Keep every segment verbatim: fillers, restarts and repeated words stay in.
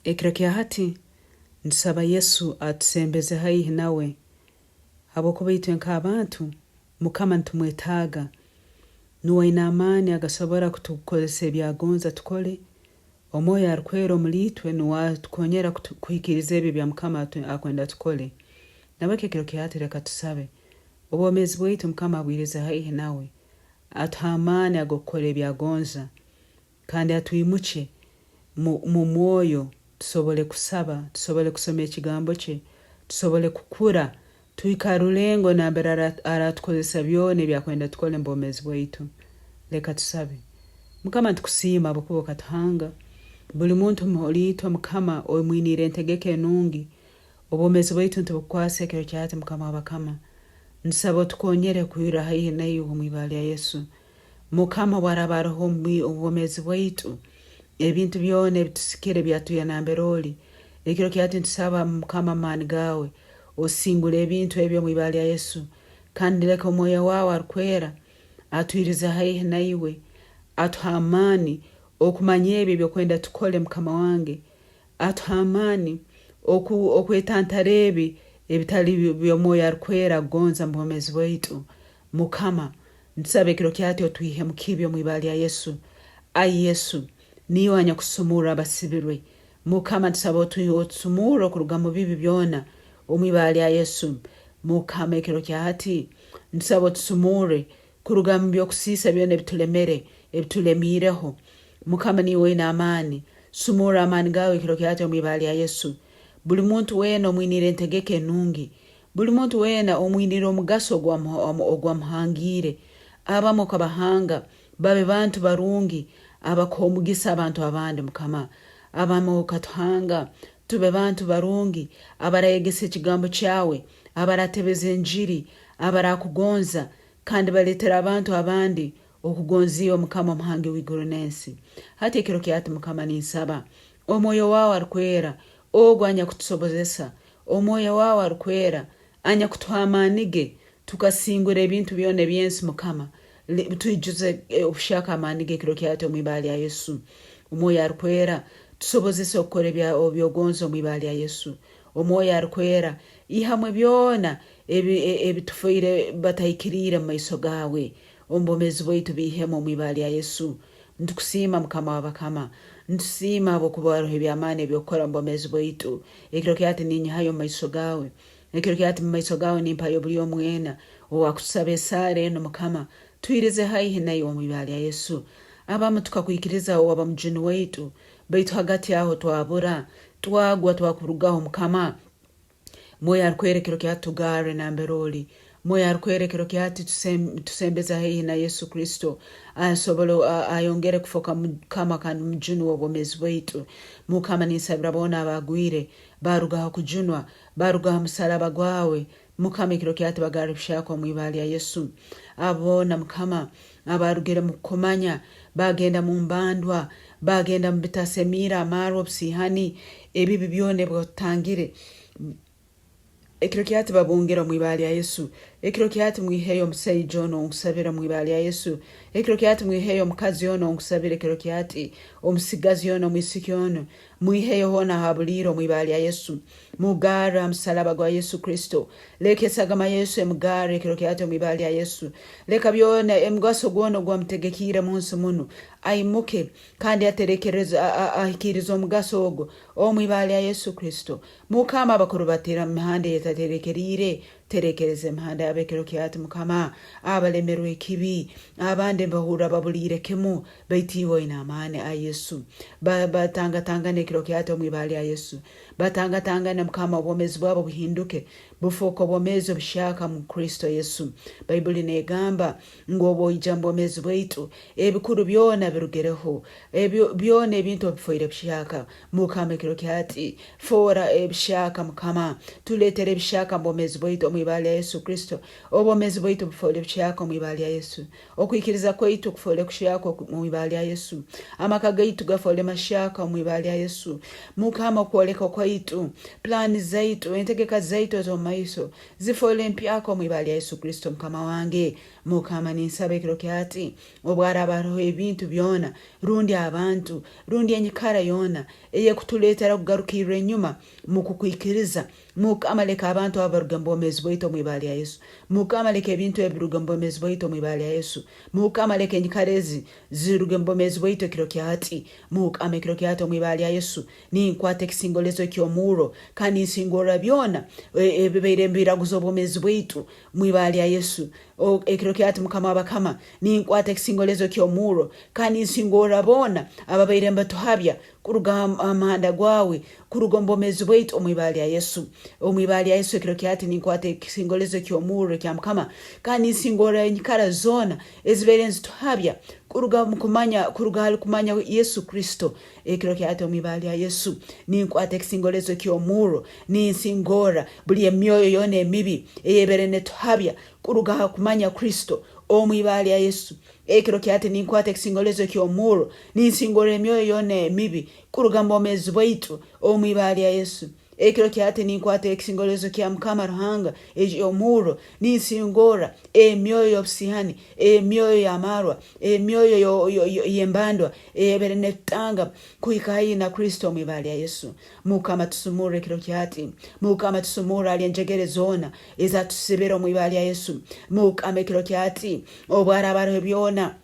Ekiro kya hati, ntusaba Yesu atusembeze haihi nawe. Habwokuba itwe nk'abantu, Mukama nitumwetaaga. Nuwe aine amaani agasobora kutukozesa ebi agonza tukole. Omwoyo arukwera omuli itwe nuwe atukonyera kutu-, kuhikiriza ebi ebya Mukama atu-, akwenda tukole. Nabweki ekiro kya hati leka tusabe. Obwomeezi bwaitu Mukama abwirize haihi nawe. Atuhe amaani ag'okukora ebi agonza. Kandi atwimukye mu, mu mwoyo, tusobole kusaba, tusobole kusoma ekigambo kye, tusobole kukura, tuhike ha rulengo nambere ara-, aratukozesa byona ebi akwenda tukole omu bwomeezi bwaitu. Leka tusabe. Mukama, nitukusiima habwokuba okatuhanga. Buli muntu omuli itwe, Mukama, omwiniire entegeka enungi. Obwomeezi bwaitu nitubukwasa ekiro kya hati, Mukama w'abakama. Ntusaba otukonyere kwirra haihi naiwe omu ibara lya Yesu. Mukama, obu araaba aroho omu bwi-, omu bwomeezi bwaitu, ebintu byona ebitusikire byatwire nambere oli. Ekiro kya hati ntusaba, Mukama, amaani gaawe, osingule ebintu ebyo omu ibara lya Yesu. Kandi leka omwoyo waawe arukwera atwirize haihi naiwe, atuhe amaani okumanya ebi eby'okwenda tukole, Mukama wange. Atuhe amaani oku-, okwetantara ebi ebitali bi-, by'omwoyo arukwera kugonza mu bwomeezi bwaitu. Mukama, ntusaba ekiro kya hati otwihemu kibi omu ibara lya Yesu. Ai Yesu, niiwe anyakusumurra abasibirwe. Mukama, ntusaba otwi-, otusumurre okuruga mu bibi byona omu ibara lya Yesu. Mukama, ekiro kya hati, ntusaba otusumurre kuruga mu by'okusiisa byona ebitulemere, ebitulemiireho. Mukama, niiwe oine amaani. Sumurra amaani gaawe ekiro kya hati omu ibara lya Yesu. Buli muntu weena omwiniire entegeka enungi, buli muntu weena omwiniire omugaso ogwamuha-, omu-, ogwamuhangiire, abamu okabahanga babe bantu barungi, abakuha omugisa abantu abandi, Mukama. Abamu okatuhanga tube bantu barungi, abarayegesa ekigambo kyawe, abaratebeza enjiri, abarakugonza, kandi baleetera abantu abandi okugonza iwe, Mukama, Omuhangi w'iguru n'ensi. Hati ekiro kya hati, Mukama, ninsaba omwoyo waawe arukwera, ogu anyakutusobozesa, omwoyo waawe arukwera anyakutuha amaani ge, tukasingura ebintu byona eby'ensi, Mukama. Le-, twijuze, eh, obuhyaka amaani ge ekiro kya hati omu ibara lya Yesu. Omwoyo arukwera, tusobozese okukora ebya-, ebyogonza omu ibara lya Yesu. Omwoyo arukwera, ihamu byona ebi-, e-, ebitufoire batahikiriire mu maiso gaawe. Omu bwomeezi bwaitu biihemu omu ibara lya Yesu. Nitukusiima, Mukama w'abakama. Nitusiima habwokuba haroho eby'amaani eby'okukora omu bwomeezi bwaitu. Ekiro kya hati ninyihayo omu maiso gaawe. Ekiro kya hati omu maiso gaawe nimpayo buli omu weena ow'akutusaba esaara enu, Mukama. Twirize haihi naiwe omu ibara lya Yesu. Abamu tukakwikiriza owaba mujuni waitu, baitu hagati aho twabura, twagwa, twakurugaho, Mukama. Mwoyo arukwera ekiro kya hati tugarre nambere oli. Mwoyo arukwera ekiro kya hati tusem-, tusembeze haihi na Yesu Kristo. Asobole, a-, ayongere kufooka Mukama kandi mujuni w'obwomeezi bwaitu. Mukama, ninsabira boona abagwire, baruga ha kujunwa, baruga ha musaraba gwawe. Mukama, ekiro kya hati bagarre ebishaka omu ibara lya Yesu. Abo boona, Mukama, abarugire mu kukumanya, bagenda mu mbandwa, bagenda mu bitasemiire, amarwa, obusiihani, ebibi byona ebi batutangire. Ekiro kya hati babungire omu ibara lya Yesu. Ekiro kya hati mwiheyo omusaija onu, nkusabira omu ibara lya Yesu. Ekiro kya hati mwiheyo omukazi onu, nkusabira ekiro kya hati, omusigazi onu, omwisiki onu. Mwiheyo hoona ha buliire omu ibara lya Yesu. Mugarre ha musaraba gwa Yesu Kristo. Leka esagama ya Yesu emugarre ekiro kya hati omu ibara lya Yesu. Leka byona, omugaso gwona ogwamutegekiire mu nsi munu, aimuke kandi aterekereze, a-, a-, ahikirize omugaso ogwo omu ibara lya Yesu Kristo. Mukama, abakuru batera mu mihanda eyetaterekeriire, terekereza emihanda yabo ekiro kya hati, Mukama. Abalemerwe ekibi, abandi mbahurra babuliire kimu, baitu iwe oine amaani, ai Yesu. Ba-, batangatangane ekiro kya hati omu ibara lya Yesu. Batangatangane, Mukama, obwomeezi bwabo buhinduke, bufooke obwomeezi obuhyaka mu Kristo Yesu. Baibuli neegamba ngu, obu oija mu bwomeezi bwaitu, ebikuru byona birugireho, ebyo byona ebintu ebifoire bihyaka. Mukama, ekiro kya hati, foora ebihyaka, Mukama. Tuleetere ebihyaka mu bwomeezi bwaitu. Mu ibara lya Yesu Kristo, obwomeezi bwaitu bufoole buhyaka omu ibara lya Yesu. Okwikiriza kwaitu kufoole kuhyaka oku-, omu ibara lya Yesu. Amaka gaitu gafoole mahyaka omu ibara lya Yesu. Mukama, okwoleka kwaitu, pulaani zaitu, entegeka zaitu ez'omu maiso, zifoole mpyaka omu ibara lya Yesu Kristo, Mukama wange. Mukama, ninsaba ekiro kyati, obwaraaba haroho ebintu byona, rundi abantu, rundi enyikara yoona, ey'ekutuleetera kugarukirra enyuma mu kukwikiriza, Mukama, leka abantu abo baruge mu bwomeezi bwaitu omu ibara lya Yesu. Mukama, leka ebintu ebi biruge mu bwomeezi bwaitu omu ibara lya Yesu. Mukama, leka enyikara ezi ziruge mu bwomeezi bwaitu ekiro kya hati. Mukama, ekiro kya hati omu ibara lya Yesu, ninkwata ekisingolezo ky'omurro, kandi ninsingorra byona, e-, ebibaire nibiraguza obwomeezi bwaitu mu ibara lya Yesu. O, ekiro kya hati, Mukama w'abakama, ninkwata ekisingolezo ky'omurro, kandi ninsingorra boona ababaire nibatuhabya kuruga ha, ha muhanda gwawe, kuruga omu bwomeezi bwaitu omu ibara lya Yesu. Omu ibara lya Yesu, ekiro kya hati ninkwata ekisingolezo ky'omurro kya Mukama, kandi ninsingorra enyikara zoona ezibaire nizituhabya kuruga mu kumanya, kuruga hali kumanya Yesu Kristo. Ekiro kya hati omu ibara lya Yesu, ninkwata ekisingolezo ky'omurro, ninsingorra buli emyoyo yoona emibi eyebaire netuhabya kuruga ha kumanya Kristo omu ibara lya Yesu. Ekiro kya hati ninkwata ekisingolezo ky'omurro, ninsingorra emyoyo yoona emibi kuruga mu bwomeezi bwaitu omu ibara lya Yesu. Ekiro kya hati ninkwata ekisingolezo kya Mukama Ruhanga, eky'omurro, ninsingorra emyoyo y'obusihani, emyoyo y'amarwa, emyoyo yo-, yo-, yo-, y'embandwa, eyebaire netutanga kuhika haihi na Kristo omu ibara lya Yesu. Mukama, tusumurre ekiro kya hati. Mukama, tusumurre hali enjegere zoona ezatusibire omu ibara lya Yesu. Mukama, ekiro kya hati, obwaraaba haroho byona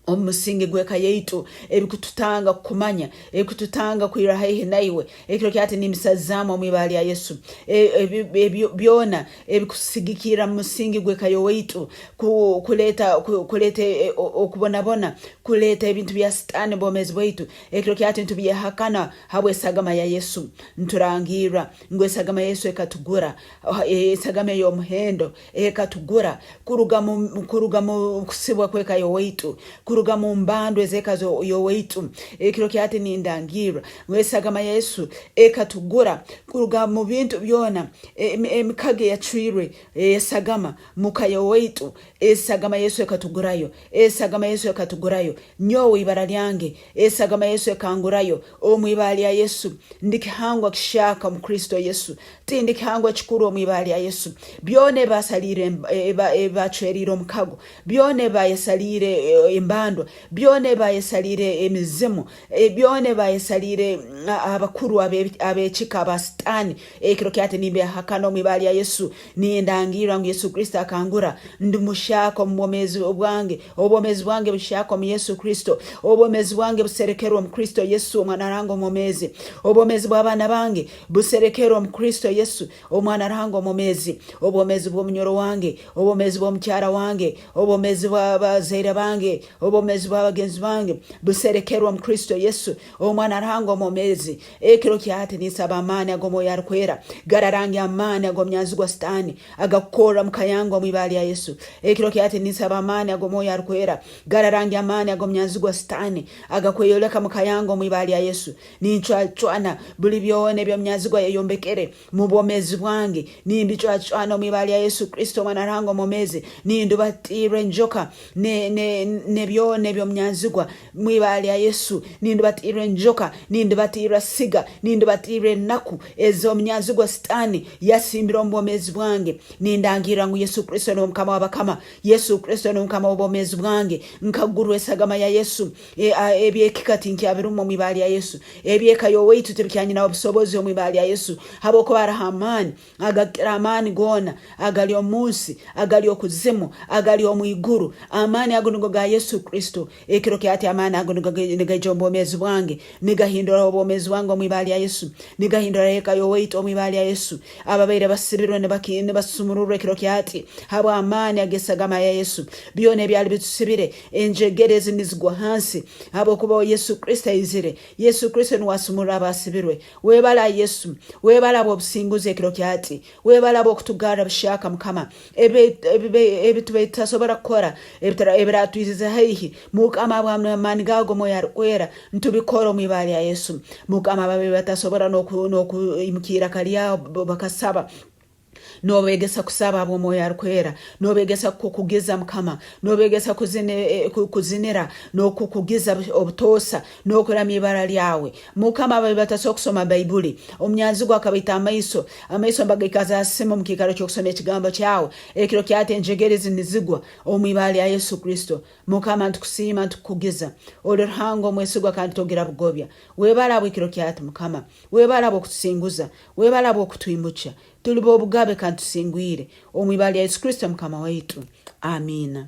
omu musingi gw'eka yaitu ebikututanga kukumanya, ebikututanga kwirra haihi naiwe, ekiro kya hati nimbisazaamu omu ibara lya Yesu. E-, ebi-, ebyo byona ebikusigikirra mu musingi gw'eka y'owaitu, ku-, kuleeta, ku-, kuleeta, e, o-, okubonabona, kuleeta ebintu bya Sitaani mu bwomeezi bwaitu, ekiro kya hati nitubyehakana habw'esagama ya Yesu. Niturangirra ngu esagama ya Yesu ekatugura, oh, e, esagama ey'omuhendo ekatugura kuruga mu, kuruga mu kusibwa kw'eka y'owaitu, kuruga mu mbandwa ez'eka zo-, y'owaitu. Ekiro kya hati nindangirra ngu esagama ya Yesu ekatugura kuruga mu bintu byona, e, em-, emikago eyacwirwe, e, esagama muka y'owaitu. Esagama Yesu ekatugurayo. Esagama Yesu ekatugurayo. Nyowe ibara lyange, esagama Yesu ekangurayo. Omu ibara lya Yesu, ndi kihangwa kihyaka omu Kristo Yesu. Tindi kihangwa kikuru omu ibara lya Yesu. Byona ebasaliire em-, eba-, ebacweriire omukago. Byona ebayesaliire, e, embandwa. Byona ebayesaliire emizimu. E, byona ebayesaliire, mm, a-, abakuru abe-, ab'ekika aba Sitaani. Ekiro kya hati nimbehakana omu ibara lya Yesu. Nindangirra ngu Yesu Kristo akangura. Ndi muhyaka omu bwomeezi bwange. Obwomeezi bwange buhyaka omu Yesu Kristo. Obwomeezi bwange buserekerwe omu Kristo Yesu, Omwana Ruhanga omwomeezi. Obwomeezi bw'abaana bange buserekerwe omu Kristo Yesu, Omwana Ruhanga omwomeezi. Obwomeezi bw'omunyoro wange, obwomeezi bw'omukyara wange, obwomeezi bwa bazaire bange, obwomeezi bwa bagenzi bange buserekerwe omu Kristo Yesu, Omwana Ruhanga omwomeezi. Ekiro kya hati ninsaba amaani ag'Omwoyo Arukwera gararange amaani ag'omunyanzigwa Sitaani agakukorra muka yange omu ibara lya Yesu. Ekiro kya hati ninsaba amaani ag'Omwoyo Arukwera gararange amaani ag'omunyanzigwa Sitaani agakweyoleka muka yange omu ibara lya Yesu. Nincwacwana buli byona eby'omunyanzigwa yayombekere mu bwomeezi bwange. Nimbicwacwana omu ibara lya Yesu Kristo, Omwana Ruhanga omwomeezi. Nindubatirra enjoka ne, ne, ne byona eby'omunyanzigwa mu ibara lya Yesu. Nindubatirra enjoka, nindubatirra siga, nindubatirra enaku ez'omunyanzigwa Sitaani yasimbire omu bwomeezi bwange. Nindangirra ngu Yesu Kristo nuwe Mukama w'abakama. Yesu Kristo nuwe Mukama w'obwomeezi bwange. Nkagurwa esagama ya Yesu. E, a, eby'ekika tinkyabirumu omu ibara lya Yesu. Eby'eka y'owaitu tibikyanyinaho busobozi omu ibara lya Yesu. Habwokuba haroho amaani agakukira amaani goona agali omu nsi, agali okuzimu, agali omu iguru. Amaani ago nigo ga Yesu Kristo. Ekiro kya hati amaani ago nigo ge-, nigaija omu bwomeezi bwange. Nigahinduraho obwomeezi bwange omu ibara lya Yesu. Nigahinduraho eka y'owaitu omu ibara lya Yesu. Ababaire basibirwe nibaki-, nibasumururwa ekiro kya hati habw'amaani ag'esagama ya Yesu. Byona ebyali bitusibire, enjegere ezi nizigwa hansi. Habwokuba Yesu Kristo aizire. Yesu Kristo nuwe asumurra abasibirwe. Webale Yesu. Webale habw'obusinguzi ekiro kya hati. Webale habw'okutugarra buhyaka, Mukama. Ebi, ebi, ebi tubaire tutasobora kukora, ebitara-, ebiratwizize haihi, Mukama, habw'amaani gaawe g'Omwoyo Arukwera, nitubikora omu ibara lya Yesu. Mukama, ababaire batasobora n'oku-, n'okuimukya iraka lyawe, b-, bakasaba. Nobeegesa kusaba habw'Omwoyo Arukwera. Nobeegesa kukugiza, Mukama. Nobeegesa kuzini-, eh, ku-, kuzinira, n'okukugiza bu-, obutoosa, n'okuramya ibara lyawe. Mukama, ababi batasobora kusoma Baibuli, omunyanzigwa akabaita amaiso, amaiso mbagaikaza ha simu omu kiikaro ky'okusoma ekigambo kyawe. Ekiro kyati enjegere ezi nizigwa omu ibara lya Yesu Kristo. Mukama, nitukusiima, nitukukugiza. Oli Ruhanga omwesigwa kandi togira bugobya. Webale habw'ekiro kyati, Mukama. Webale habw'okutusinguza. Webale habw'okutwimukya. Tuli b'obugabe kandi tusingwire. Omu ibara lya Yesu Kristo, Mukama waitu. Amiina.